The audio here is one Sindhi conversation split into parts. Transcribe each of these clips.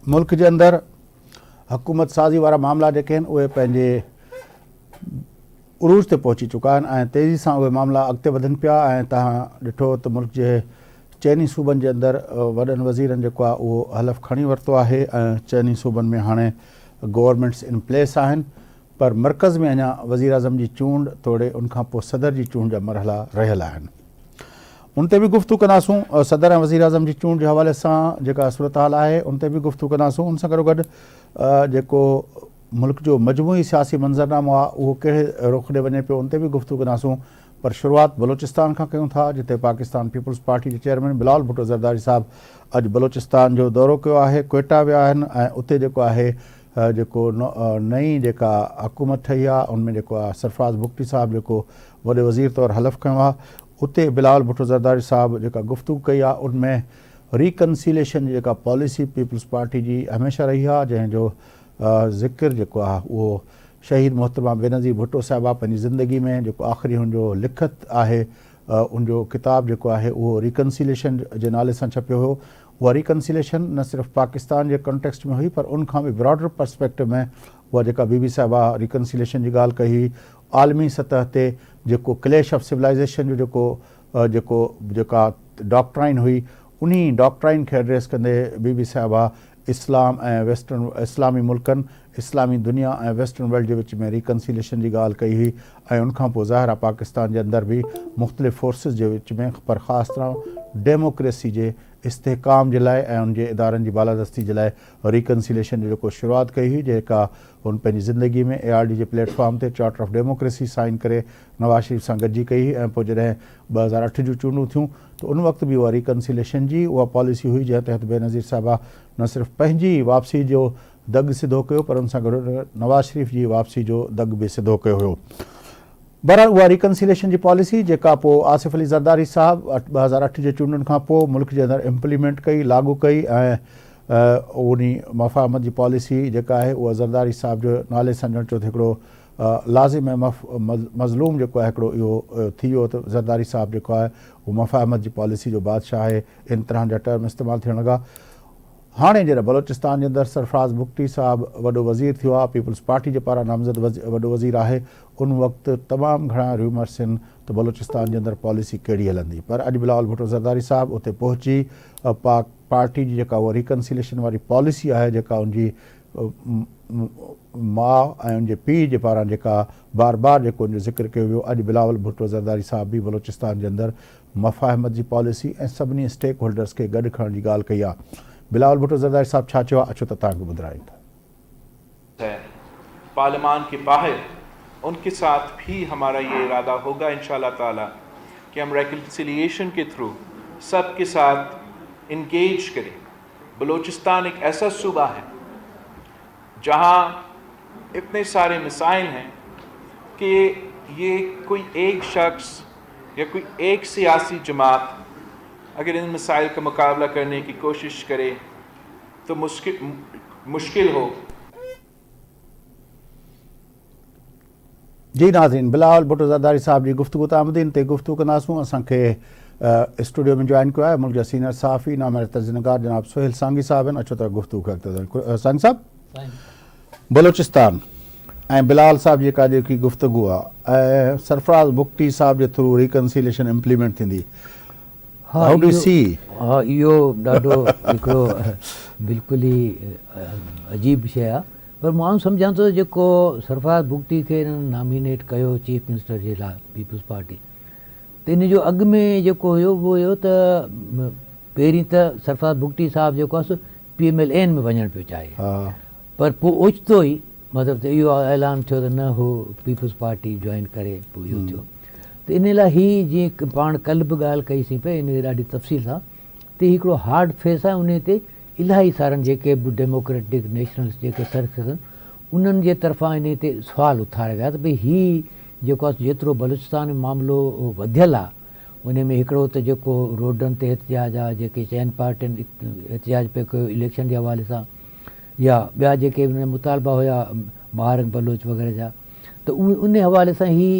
ملڪ جي اندر حڪومت سازي وارا معاملا جيڪي آهن اهي پنهنجي عروج تي پهچي چڪا آهن ۽ تيزي سان اهي معاملا اڳتي وڌن پيا ۽ توهان ڏٺو ته ملڪ جي چئني صوبن جي اندر وڏن وزيرن جيڪو آهي اهو حلف کڻي ورتو آهي ۽ چئني صوبن ۾ هاڻي گورنمينٽس ان پليس آهن پر مرڪز ۾ اڃا وزيراعظم جي چونڊ توڙي ان کان پوء صدر جي چونڊ جا مرحلا رهيل آهن. ان تي به گفتگو ڪنداسون. صدر ۽ وزيراعظم جي چونڊ جي حوالي سان جيڪا صورتحال آهي ان تي به گفتگو ڪنداسون. ان سان گڏوگڏ جيڪو ملڪ جو مجموعي سياسي منظرنامو آهي اهو ڪهڙي رخ ڏي وڃي پيو ان تي به گفتگو ڪنداسون. پر شروعات بلوچستان کان ڪيون ٿا جتي پاڪستان پيپلز پارٽي جي چيئرمين بلاول ڀٽو زرداري صاحب اڄ بلوچستان جو دورو ڪيو آهي، ڪوئيٽا ويا آهن ۽ اتي جيڪو آهي جيڪو نئين جيڪا حڪومت ٺهي آهي ان ۾ جيڪو آهي سرفراز بگٽي صاحب جيڪو وڏي وزير طور حلف کنيو آهي اتي بلاول ڀٽو زرداري صاحب جيڪا گفتگو ڪئي آهي ان ۾ ريڪنسيليشن جي جيڪا پاليسي پيپلز پارٽي جي هميشه رهي آهي جنهن جو ذڪر جيڪو آهي اهو شهيد محترمه بينظير ڀٽو صاحبه پنهنجي زندگي ۾ جيڪو آخري هن جو لکت آهي ان جو ڪتاب جيڪو آهي اهو ريڪنسيليشن جي نالي سان ڇپيو هيو اها ريڪنسيليشن نه صرف پاڪستان جي ڪانٽيڪسٽ ۾ هئي پر ان کان به براڊر پرسپيڪٽو ۾ اها جيڪا بي بي صاحبه ريڪنسيليشن جي ڳالهه ڪئي هئي عالمي سطح تي جيڪو ڪليش آف سولائيزيشن جو جيڪو جيڪو جيڪا ڊاڪٽرائن هئي انهي ڊاڪٽرائن کي ايڊريس ڪندي بي بي صاحبه اسلام ۽ ويسٽرن اسلامي ملڪن اسلامي دنيا ۽ ويسٽرن ورلڊ جي وچ ۾ ريڪنسيليشن جي ڳالهه ڪئي هئي ۽ ان کان پوء ظاهر آهي پاڪستان جي اندر به مختلف فورسز جي وچ ۾ پر خاص طرح ڊيموڪريسي جي استحڪام جي لاء ۽ ان جي ادارن جي بالادستي جي لاء ريڪنسيليشن جو جيڪو شروعات ڪئي هئي جيڪا هن پنهنجي زندگي ۾ اي آر ڊي جي پليٽ فارم تي چارٽر آف ڊيموڪريسي سائن ڪري نواز شريف سان گڏجي ڪئي هئي ۽ پوء جڏهن 2008 جون چونڊون ٿيون ته ان وقت به اها ريڪنسيليشن جي اها پاليسي هئي جنهن تحت بينظير صاحبه نه صرف پنهنجي واپسي جو دڳ سڌو ڪيو پر ان سان گڏ نواز شريف جي واپسي جو دڳ به سڌو ڪيو هيو. بهرحال اها ريڪنسيليشن جي پاليسي جيڪا پوء آصف علي زرداري صاحب 2008 جي چونڊن کان پوء ملڪ جي اندر امپليمينٽ ڪئي، لاڳو ڪئي ۽ انهي مفاهمت جي پاليسي جيڪا آهي اها زرداري صاحب جو نالي سان ڄڻ چئو ته هڪڙو لازم ۽ مظلوم جيڪو آهي هڪڙو اهو ٿي ويو ته زرداري صاحب جيڪو آهي اهو مفاهمت جي پاليسي جو بادشاهه آهي ان طرح جا ٽرم استعمال ٿيڻ لڳا. هاڻي جڏهن بلوچستان جي اندر سرفراز بگٽي صاحب وڏو وزير ٿيو آهي، پيپلز پارٽي جي پاران نامزد وڏو وزير آهي، ان وقت تمام گهڻا ريومرس آهن ته بلوچستان جي اندر پاليسي ڪهڙي هلندي پر اڄ بلاول ڀٽو زرداري صاحب اتي پهچي پاڪ پارٽي جي جيڪا اها ريڪنسيليشن واري پاليسي آهي جيڪا ان جي ماء ۽ ان جي پيء جي پاران جيڪا بار بار جيڪو ان جو ذڪر ڪيو ويو اڄ بلاول ڀٽو زرداري صاحب به بلوچستان جي اندر مفاهمت جي پاليسي ۽ سڀني اسٽيڪ هولڊرز کي گڏ کڻڻ جي ڳالهه ڪئي آهي. بلاول ڀٽو زرداري صاحب ڇا چيو آهي اچو ته توهان کي ٻڌرايون ٿا. ہے پارلیمان کے باہر ان کے ساتھ بھی ہمارا یہ ارادہ ہوگا انشاء اللہ تعالی کہ ہم ریکنسیلیشن کے تھرو سب کے ساتھ انگیج کریں۔ بلوچستان ایک ایسا صوبہ ہے جہاں اتنے سارے مسائل ہیں کہ یہ کوئی ایک شخص یا کوئی ایک سیاسی جماعت اگر ان مسائل کا مقابلہ کرنے کی کوشش کرے تو مشکل ہو۔ جي ناظرين بلاول ڀٽو زرداري صاحب جي گفتگو تان آمدين تي گفتگو ڪنداسون اسان کي اسٽوڊيو ۾ جوائن ڪيو آهي ملڪ جا سينئر صحافي نامياري تجزيه نگار جناب سهيل سانگي صاحب آهن اچو ته گفتگو کي اڳتي وڌايون سانگي صاحب بلوچستان ۽ بلاول صاحب جي جيڪا جيڪي گفتگو آ ۽ سرفراز بگٽي صاحب جي ٿرو ريڪنسيليشن امپليمينٽ ٿيندي how do سي. ها اهو ڏاڍو هڪڙو بلڪل ئي عجيب شيء آ پر مان سمجهان ٿو جيڪو سرفراز بگٽي کي انهن نامينيٽ ڪيو چيف منسٽر جي لاء پيپلز پارٽي ته ان جو اڳ ۾ جيڪو هيو اهو هيو ته پهرين ته سرفراز بگٽي صاحب جيڪو آ سو پي ايم ايل اين ۾ وڃڻ پيو چاهي پر پوء اوچتو ئي مطلب ته اهو اعلان ٿيو ته نه هو پيپلز پارٽي جوائن ڪري پوء اهو ٿيو ته ان لاء هي جيئن پاڻ ڪل به ڳالهه ڪئي سين پئي ان تي ڏاڍي تفصيل سان ته هي هڪڙو هارڊ فيس آهي ان تي الاهي سارن جيڪي به ڊيموڪريٽڪ نيشنلسٽ جيڪي سرڪس آهن انهن جي طرفان ان تي سوال اٿاريا ويا ته ڀئي هي جيڪو آهي جيترو بلوچستان ۾ معاملو وڌيل آهي ان ۾ هڪڙو ته جيڪو روڊن تي احتجاج آ، جيڪي چئن پارٽين احتجاج پئي ڪيو اليڪشن جي حوالي سان يا ٻيا جيڪي انهن جا مطالبا هيا مهارنگ بلوچ وغيره جا ته اهي ان حوالي سان هي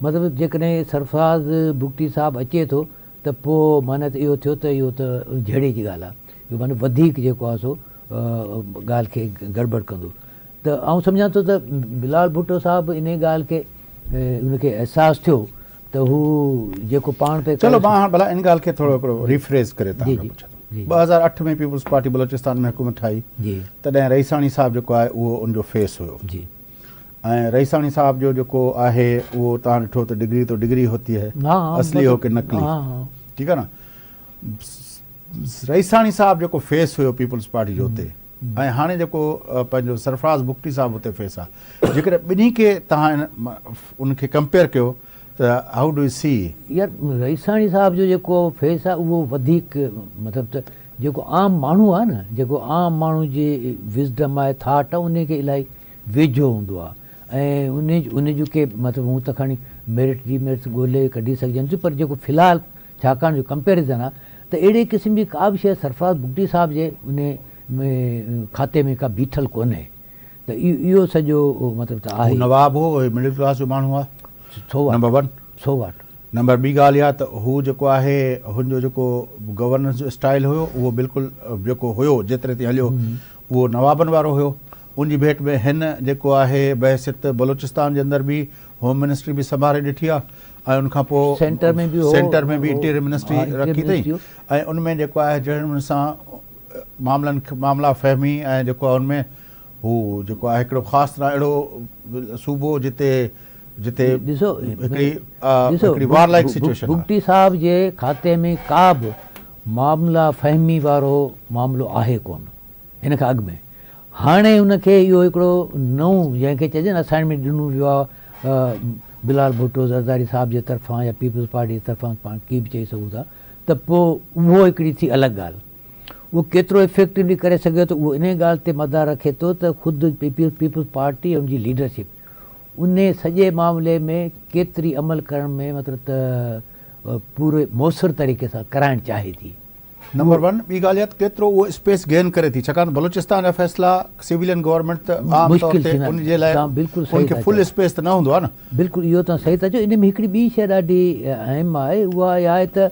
مطلب جيڪڏهن سرفراز بگٽي صاحب اچي ٿو ته پوء معنيٰ ته اهو ٿيو ته اهو ته جهيڙي جي ڳالهه آ اهو معنيٰ وڌيڪ جيڪو آ سو ڳالهه کي گڙٻڙ ڪندو ته آئون سمجهان ٿو ته بلاول ڀٽو صاحب انهي ڳالهه کي ان کي احساس ٿيو ته هو جيڪو پاڻ پئي چلو مان هاڻ ڀلا ان ڳالهه کي ٿورو هڪڙو ريفريز ڪري توهان کان پڇان ٿو 2008 ۾ پيپلز پارٽي بلوچستان ۾ حڪومت ٺاهي تڏهن رئيساڻي صاحب جيڪو آهي اهو ان جو فيس هيو ۽ رئيساڻي صاحب جو جيڪو آهي اهو توهان ڏٺو ته ڊگري تو ڊگري هوتي هي اصلي هو ڪي نقلي ٺيڪ آهي نه رئيساڻي صاحب جيڪو فيس هيو پيپلز پارٽي جو اتي ۽ هاڻي جيڪو پنهنجو سرفراز بگٽي صاحب اتي فيس آهي جيڪڏهن ٻنهي کي توهان ان کي ڪمپيئر ڪيو ته how do you سي. يار رئيساڻي صاحب جو جيڪو فيس آهي اهو وڌيڪ مطلب ته جيڪو عام ماڻهو آهي نه جيڪو عام ماڻهو جي وزڊم آهي ٿاٽ آهي انهي کي الاهي ويجهو هوندو آهي ۽ انهي انهي جون ڪي مطلب هون ته کڻي ميرٽ ڊي ميرٽس ڳولي ڪڍي سگهجن ٿيون پر جيڪو في الحال ڇاڪاڻ جو ڪمپيرزن آهي ته اهڙي قسم جي ڪا به شيء سرفراز بگٽي صاحب جي انهي ۾ کاتي ۾ ڪا بيٺل ڪونهي ته اهو سڄو مطلب ته آهي. هو نواب هو، هي مڊل ڪلاس جو ماڻهو آهي. So what? Number one. So what? Number ٻي ڳالهه اها ته هو جيڪو آهي هن جو جيڪو گورننس جو اسٽائيل هيو اهو بلڪل جيڪو هيو جيتري تائين هليو اهو نوابن وارو هيو. ان جي ڀيٽ ۾ هن جيڪو آهي بحيثيت بلوچستان جي اندر به هوم منسٽري به سنڀاري ڏٺي آهي ۽ ان کان پوء سينٽر ۾ به سينٽر ۾ به انٽيريئر منسٽري رکي اٿئي ۽ ان ۾ جيڪو آهي جهڙي نموني سان معاملن معاملا فهمي ۽ جيڪو آهي ان ۾ هو جيڪو آهي هڪڙو خاص طرح اهڙو صوبو جتي جتي ڏسو هڪڙي هڪڙي وار لائيڪ سچويشن آهي. بگٽي صاحب جي کاتي ۾ ڪا به معاملا فهمي وارو معاملو آهي ڪونه هن کان اڳ ۾ هاڻي ان کي اهو هڪڙو نئون جنهن کي چئجي نه اسائنمينٽ ڏنو ويو آهي بلال ڀٽو زرداري صاحب جي طرفان يا پيپلز پارٽي جي طرفان پاڻ ڪي به چئي سگهون ٿا ته پوء اهو هڪڙي ٿي الڳ ڳالهه اهو ڪيترو افيڪٽولي ڪري سگهي ٿو اهو انهي ڳالهه تي مدار رکي ٿو ته خود پيپلز پارٽي ۽ ان جي ليڊرشپ انهي سڄي معاملي ۾ ڪيتري عمل ڪرڻ ۾ مطلب ته پوري موثر طريقي سان ڪرائڻ چاهي ٿي. نمبر ون ٻي ڳالهه اها ته ڪيترو اهو اسپيس گين ڪري ٿي ڇاڪاڻ ته بلوچستان جا فيصلا سويلين گورنمينٽ ته عام طور مشڪل تي ٿيندا ان جي لاء بلڪل صحيح ان کي ٿا فل چئو. اسپيس ته نه هوندو آهي نه. بلڪل اهو توهان صحيح ٿا چئو ان ۾ هڪڙي ٻي شيء ڏاڍي اهم آهي اها اها آهي ته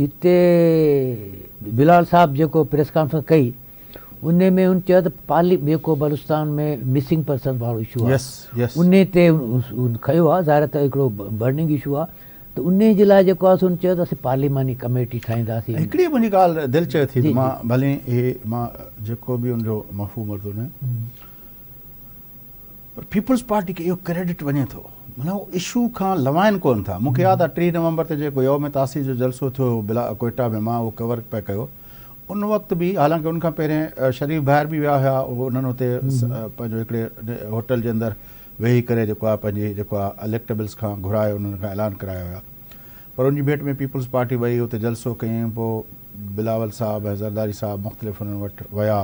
هتي بلال صاحب جيڪو پريس ڪانفرنس ڪئي ان ۾ هن چيو ته پارلي جيڪو بلوچستان ۾ مسنگ پرسنز وارو اشو آهي يس يس ان تي هن کنيو آهي ظاهر ته هڪڙو برننگ اشو آهي ته ان جي لاء جيڪو آهي سو هن چيو ته اسين پارليماني ڪميٽي ٺاهينداسين. هڪڙي منهنجي ڳالهه دل چئي ٿي ته مان ڀلي هي مان جيڪو به ان جو مفهوم ورتو نه پر پيپلز پارٽي کي اهو ڪريڊٽ وڃي ٿو معنيٰ هو اشو کان لوائن ڪونه ٿا. مون کي ياد آهي 30 نومبر تي جيڪو يوم تاسيس جو جلسو ٿيو هو بلا ڪوئيٽا ۾ مان اهو ڪور پئي ڪيو ان وقت به حالانڪه ان کان پهرين شريف ڀائر به ويا هيا انهن اتي پنهنجو هڪڙي هوٽل جي اندر ويهي ڪري جيڪو آهي پنهنجي جيڪو آهي اليڪٽبلز کان گهرائي انهن کان اعلان ڪرايا هيا پر ان جي ڀيٽ ۾ پيپلز پارٽي وئي اتي جلسو ڪيائين پوء بلاول صاحب ۽ زرداري صاحب مختلف انهن وٽ ويا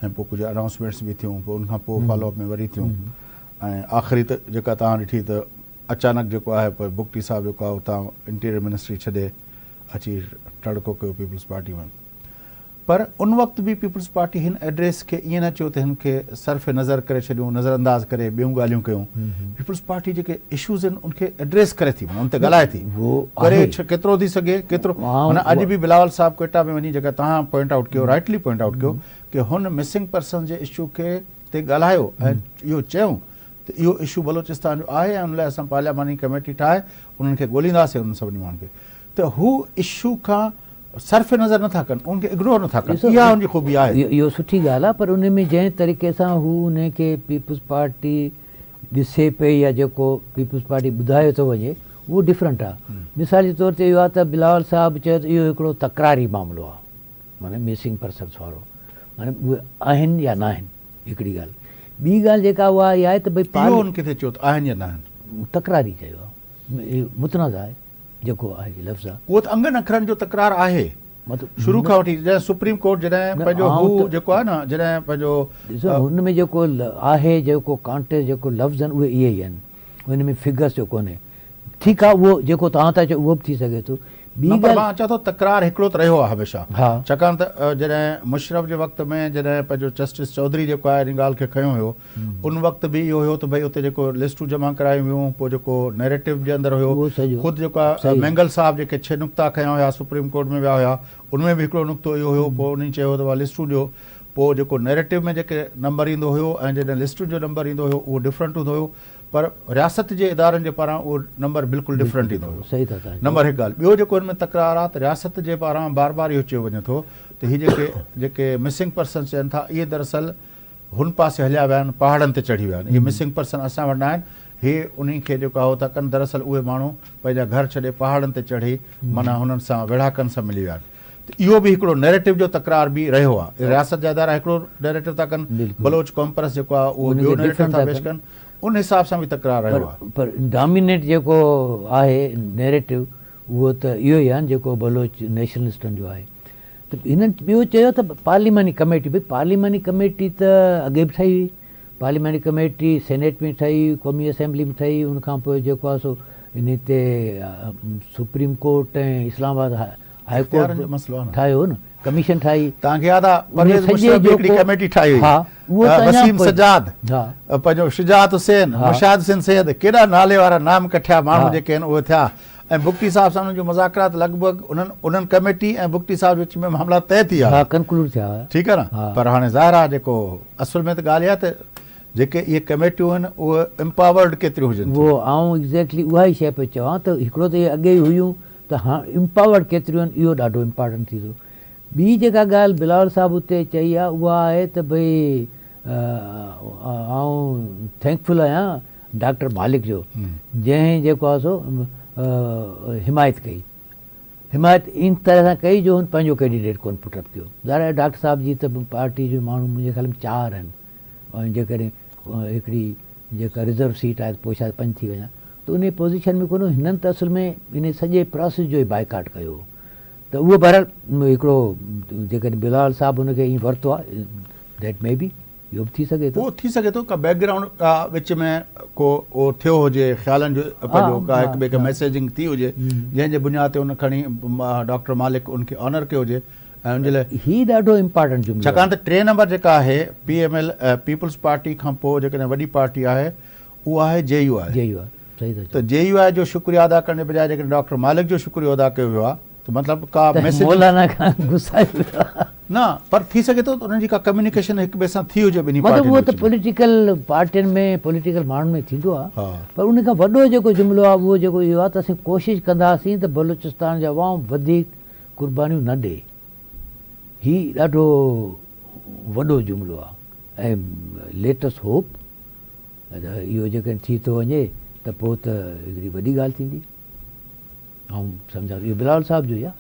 ۽ پوء ڪجهه انائونسمينٽس به ٿيون پوء ان کان پوء فالو اپ ۾ وري ٿيون ۽ آخري ته جيڪا توهان ڏٺي ته اچانڪ جيڪو آهي پوء بگٽي صاحب جيڪو آهي اتان انٽيريئر منسٽري ڇڏي اچي ٽڙڪو ڪيو پيپلز پارٽي ۾. پر ان وقت به پيپلز پارٽي هن ايڊريس کي ائين نه چيو ته هن کي صرف نظر ڪري ڇڏيون، نظر انداز ڪري ٻيون ڳالهيون ڪيون. پيپلز پارٽي جيڪي اشوز آهن ان کي ايڊريس ڪري ٿي معنيٰ ان تي ڳالهائي ٿي. ڪري ڪيترو ٿي سگهي ڪيترو معنيٰ اڄ به بلاول صاحب ڪوئيٽا ۾ وڃي جيڪا توهان پوائنٽ آئوٽ ڪيو رائٽلي پوائنٽ آئوٽ ڪيو ڪي هن مسنگ پرسنز جي اشو کي تي ڳالهايو ۽ اهو چيائون ته اهو اشو بلوچستان جو آهي ۽ ان لاء اسان پارلياماني ڪميٽي ٺاهي انهن کي ڳولينداسين انهن سڀني ماڻهن کي ته هو اشو کان صرف نظر نه ٿا ڪن، ان کي اگنور نه ٿا ڪن، اها ان جي خوبي آهي. اهو سٺي ڳالهه آهي پر ان ۾ جنهن طريقي سان هو ان کي پيپلز پارٽي ڏسي پئي يا جيڪو پيپلز پارٽي ٻڌايو ٿو وڃي اهو ڊفرنٽ آهي. مثال جي طور تي اهو آهي ته بلاول صاحب چيو ته اهو هڪڙو تڪراري معاملو آهي معنيٰ مسنگ پرسنس وارو معنيٰ اهي آهن يا ناهن هڪڙي ڳالهه. ٻي ڳالهه جيڪا اها اها آهي ته ڀئي اهو هن ڪٿي چيو ته آهن يا ناهن؟ تڪراري چيو آهي متنازع آهي. جيڪو آهي لفظ آ. اهو ته انگن اکرن جو تڪرار آهي. شروع کان وٺي جڏهن سپريم ڪورٽ جڏهن پنهنجو هو جيڪو آهي نه جڏهن پنهنجو. ڏسو هن ۾ جيڪو آهي جيڪو ڪانٽيڪسٽ جيڪو لفظ آهن اهي اهي ئي آهن ان ۾ فگرس جو ڪونهي ٺيڪ آهي اهو جيڪو توهان ٿا چئو اهو به ٿي سگهي ٿو ٻي نه پر مان چوان ٿو تڪرار هڪڙو ته رهيو آهي هميشه ڇاڪاڻ ته جڏهن مشرف جي وقت ۾ جڏهن پنهنجو جسٽس چوڌري جيڪو آهي ان ڳالهه کي کنيو هيو ان وقت به اهو هيو ته ڀئي اتي جيڪو لسٽون جمع ڪرايون ويون پوء جيڪو نيريٽو جي اندر هيو خود جيڪو آهي مينگل صاحب جيڪي ڇهه نقطا کنيا هيا سپريم ڪورٽ ۾ ويا هيا ان ۾ به هڪڙو نقطو اهو هيو پوء انهن چيو ته لسٽون ڏيو پوء جيڪو نيريٽو ۾ جيڪي نمبر ايندو هيو ۽ جڏهن لسٽن جو نمبر ايندو هيو اهو ڊفرنٽ هوندو هيو پر رياست جي ادارن جي پاران اهو نمبر بلڪل ڊفرنٽ ايندو هيو. صحيح ٿا چئو. نمبر هڪ ڳالهه. ٻيو جيڪو هن ۾ تڪرار آهي ته رياست جي پاران بار بار اهو چيو وڃي ٿو ته هي جيڪي جيڪي مسنگ پرسنس چين ٿا اهي دراصل هن پاسي هليا ويا آهن پهاڙن تي چڙهي ويا آهن اهي مسنگ پرسن اسان وٽ نه آهن هي انهي کي جيڪو آهي اهو ٿا ڪن دراصل اهي ماڻهو پنهنجا گهر ڇڏي پهاڙن تي چڙهي معنيٰ هنن سان ويڙهاڪن سان ملي ويا آهن. ته اهو به هڪڙو نيريٽو جو تڪرار به رهيو آهي. رياست جا ادارا هڪڙو نيريٽو ٿا ڪن، بلوچ قومپرست جيڪو آهي اهو ٻيو نيريٽو ٿا پيش ڪن، ان حساب سان به تڪرار رهيو آهي. پر ڊامينيٽ جيڪو آهي نيريٽو اهو ته اهو ئي آهي نه جيڪو بلوچ نيشنلسٽن جو آهي. ته هنن ٻيو چيو ته پارليماني ڪميٽي، ڀئي پارليماني ڪميٽي ته اڳي به ٺهي هئي، پارليماني ڪميٽي سينيٽ ۾ ٺهي، قومي اسيمبلي ۾ ٺهي، ان کان پوء جيڪو آهي سو انهي تي سپريم ڪورٽ ۽ اسلام آباد هاء ڪورٽ اختيارن جو مسئلو آهي نه. ٺاهيو هو نه ڪميشن ٺاهي. توهان کي ياد آهي پرويز مشرف به هڪڙي ڪميٽي ٺاهي هئي وسيم سجاد پنهنجو شجاعت حسين مشاهد حسين سيد ڪيڏا نالي وارا نام ڪٺيا ماڻهو جيڪي آهن اهي ٿيا ۽ بگٽي صاحب سان انهن جو مذاڪرات لڳ ڀڳ انهن انهن ڪميٽي ۽ بگٽي صاحب جي وچ ۾ معاملا طئي ٿي ويا ها ڪنڪلوڊ ٿيا هئا ٺيڪ آهي نه پر هاڻي ظاهر آهي جيڪو اصل ۾ ته ڳالهه اها ته جيڪي اهي ڪميٽيون آهن اهي امپاورڊ ڪيتريون هجن ٿيون. اهو آئون ايگزيڪٽلي اها ئي شيء پيو چوان ته هڪڙو ته اهي اڳي ئي هيون ته هاڻ امپاورڊ ڪيتريون آهن اهو ڏاڍو امپارٽنٽ ٿي ٿو. ٻي جيڪا ڳالهه بلاول صاحب اتي چئي آهي اها آهي ته ڀئي آئون ٿينڪفل آهيان ڊاڪٽر مالڪ جو جنهن جيڪو آهي سو حمايت ڪئي. حمايت ان طرح سان ڪئي جو هن پنهنجو ڪينڊيڊيٽ ڪونه پٽ اپ ڪيو. ظاهر آهي ڊاڪٽر صاحب جي ته پارٽي جو ماڻهو منهنجي خيال ۾ چار آهن ۽ جيڪڏهن هڪڙي جيڪا رزرو سيٽ آهي ته پوء شايد پنج ٿي وڃان ته انهي پوزيشن ۾ ڪونه هنن ته اصل ۾ انهي سڄي پراسيس جو ئي بائيڪاٽ ڪيو هو ته اهو بهرحال هڪڙو جيڪڏهن بلاول صاحب ان کي ائين ورتو آهي that مي بي اهو به ٿي سگهي ٿو. اهو ٿي سگهي ٿو ڪا بيڪ گرائونڊ ڪا وچ ۾ ڪو اهو ٿيو هجي خيالن جو پنهنجو ڪا هڪ ٻئي کي ميسيجنگ ٿي هجي جنهن جي بنياد تي ان کڻي ڊاڪٽر مالڪ ان کي آنر ڪيو هجي ۽ ان جي لاء هي ڏاڍو امپارٽنٽ جملو ڇاڪاڻ ته ٽئين نمبر جيڪا آهي P M L peoples party کان پوء جيڪڏهن وڏي پارٽي آهي اها آهي جي يو آء. جي يو آء صحيح ٿا چئو. ته جي يو آء جو شڪريو ادا ڪرڻ جي بجاء جيڪڏهن ڊاڪٽر مالڪ جو شڪريو ادا ڪيو ويو آهي ته مطلب ڪا ميسيج مولانا کان غصا ٿي ويو آهي. نه پر ٿي سگهي ٿو ته انهن جي ڪا ڪميونيڪيشن هڪ ٻئي سان ٿي هجي ٻنهي مطلب پارٽين اهو وچ ته ۾. پوليٽيڪل پارٽين ۾ پوليٽيڪل ماڻهن ۾ ٿيندو آهي پر ان کان وڏو جيڪو جملو آهي اهو جيڪو اهو آهي ته اسين ڪوشش ڪنداسين ته بلوچستان جو عوام وڌيڪ قربانيون نه ڏي هي ڏاڍو وڏو جملو آهي ۽ ليٽ اس هوپ اهو جيڪڏهن ٿي ٿو وڃي ته پوء ته هڪڙي وڏي ڳالهه ٿيندي. آئون سمجهان ٿو اهو بلاول صاحب جو ئي آهي.